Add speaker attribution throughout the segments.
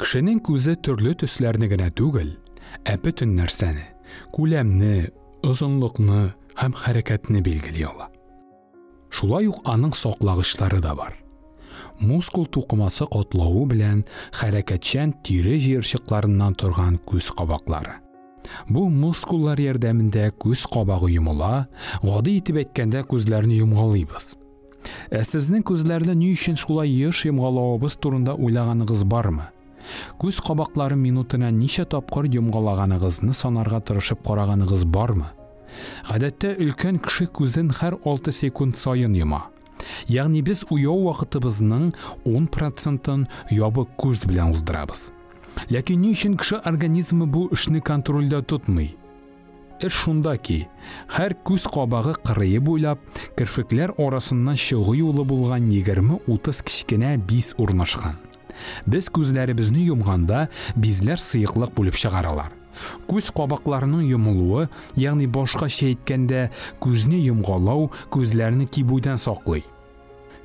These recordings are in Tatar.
Speaker 1: Кешенең күзе төрле төсләрне генә түгел, ә бөтен нәрсәне, күләмне, озынлыкны һәм хәрәкәтне билгели ала. Шулай ук аның саклагычлары да бар. Мускул тукымасы катлавы белән хәрәкәтчән тире җыерчыкларыннан торган күз кабаклары. Бу мускуллар ярдәмендә күз кабагы йомыла, гади итеп әйткәндә, күзләрне йомгалыйбыз. Ә сезнең күзләрне ни өчен шулай еш йомгалавыбыз турында уйлаганыгыз бармы? Күз кабаклары минутына ничә тапкыр йомгалаганыгызны санарга тырышып караганыгыз бармы? Гадәттә өлкән кеше күзен һәр 6 секунд саен йома. Ягъни без уяу вакытыбызның 10 процентын ябык күз белән уздырабыз. Ләкин ни өчен кеше организмы бу эшне контрольдә тотмый? Эш шунда ки, һәр күз кабагы кырые буйлап, керфекләр арасыннан чыгу юлы булган 20-30 кечкенә биз урнашкан. Без күзләребезне йомганда, бизләр сыеклык бүлеп чыгаралар. Күз кабакларының йомылуы, ягъни башкача әйткәндә, күзне йомгалау күзләрне кибүдән саклый.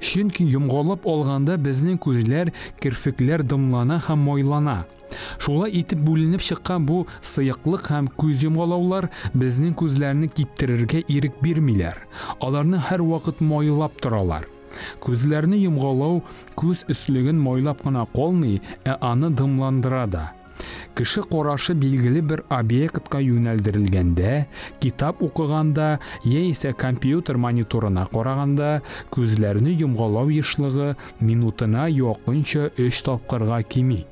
Speaker 1: Чөнки йомгалап алганда безнең күзләр, керфекләр дымлана һәм майлана. Шулай итеп бүленеп чыккан бу сыеклык һәм күз йомгалаулар безнең күзләрне киптерергә ирек бирмиләр. Аларны һәрвакыт майлап торалар. Күзләрне йомгалау күз өслеген майлап кына калмый, ә аны дымландыра да. Кеше карашы билгеле бер объектка юнәлдерелгәндә, китап укыганда яисә компьютер мониторына караганда, күзләрне йомгалау ешлыгы минутына якынча 3 тапкырга кими.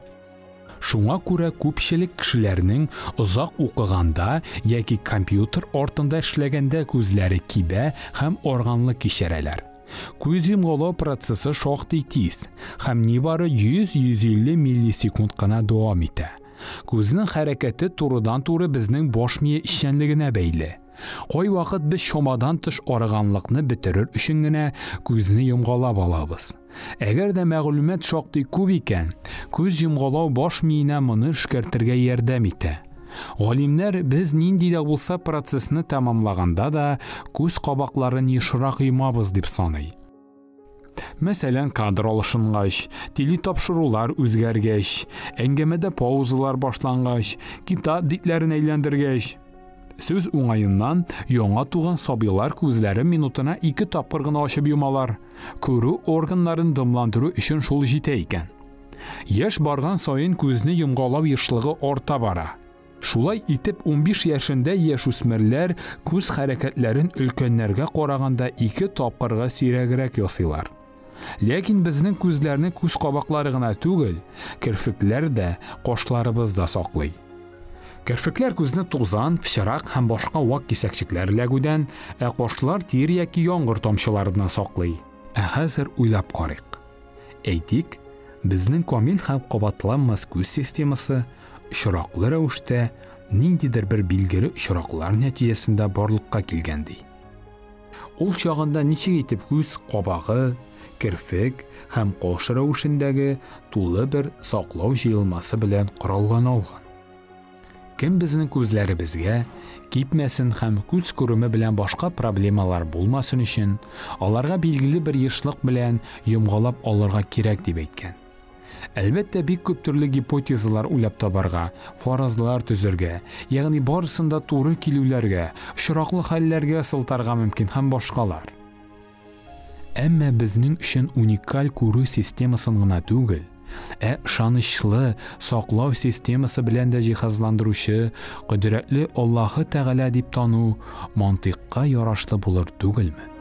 Speaker 1: Шуңа күрә күпчелек кешеләрнең озак укыганда яки компьютер артында эшләгәндә күзләре кибә һәм арганлык кичерәләр. Күз йомгалау процессы шактый тиз һәм нибары 100-150 миллисекунд кына дәвам итә. Күзнең хәрәкәте турыдан-туры безнең баш мие эшчәнлегенә бәйле. Кайвакыт без чамадан тыш арыганлыкны бетерер өчен генә күзне йомгалап алабыз. Әгәр дә мәгълүмат шактый күп икән, күз йомгалау баш миенә моны эшкәртергә ярдәм итә. Галимнәр без нинди дә булса процессны тәмамлаганда да күз кабакларын ешрак йомабыз дип саный. Мәсәлән, кадр алышынгач, телетапшырулар үзгәргәч, әңгәмәдә паузалар башлангач, китап битләрен әйләндергәч. Сүз уңаеннан, яңа туган сабыйлар күзләрен минутына 2 тапкыр гына ачып йомалар. Күрү органнарын дымландыру өчен шул җитә икән. Яшь барган саен күзне йомгалау ешлыгы арта бара. Шулай итеп, 15 яшендә яшүсмерләр күз хәрәкәтләрен өлкәннәргә караганда 2 тапкырга сирәгрәк ясыйлар. Ләкин безнең күзләрне күз кабаклары гына түгел, керфекләр дә, кашларыбыз да саклый. Керфекләр күзне тузан, пычрак һәм башка вак кисәкчекләр эләгүдән, ә кашлар тир яки яңгыр тамчыларыннан саклый. Ә хәзер уйлап карыйк. Әйтик, безнең камил һәм кабатланмас күз системасы очраклы рәвештә ниндидер бер билгеле очраклар нәтиҗәсендә барлыкка килгән ди. Ул чагында ничек итеп күз кабагы, керфек һәм каш рәвешендәге тулы бер саклау җыелмасы белән кораллана алган? Кем безнең күзләребезгә кипмәсен һәм күз күреме белән башка проблемалар булмасын өчен, аларга билгеле бер ешлык белән йомгалап алырга кирәк дип әйткән? Әлбәттә, бик күп төрле гипотезалар уйлап табарга, фаразлар төзергә, ягъни барысын да туры килүләргә, очраклы хәлләргә сылтарга мөмкин һәм башкалар. Әмма безнең өчен уникаль күрү системасын гына түгел, ә ышанычлы саклау системасы белән дә җиһазландыручы кодрәтле Аллаһы Тәгалә дип тану мантыйкка ярашлы булыр түгелме?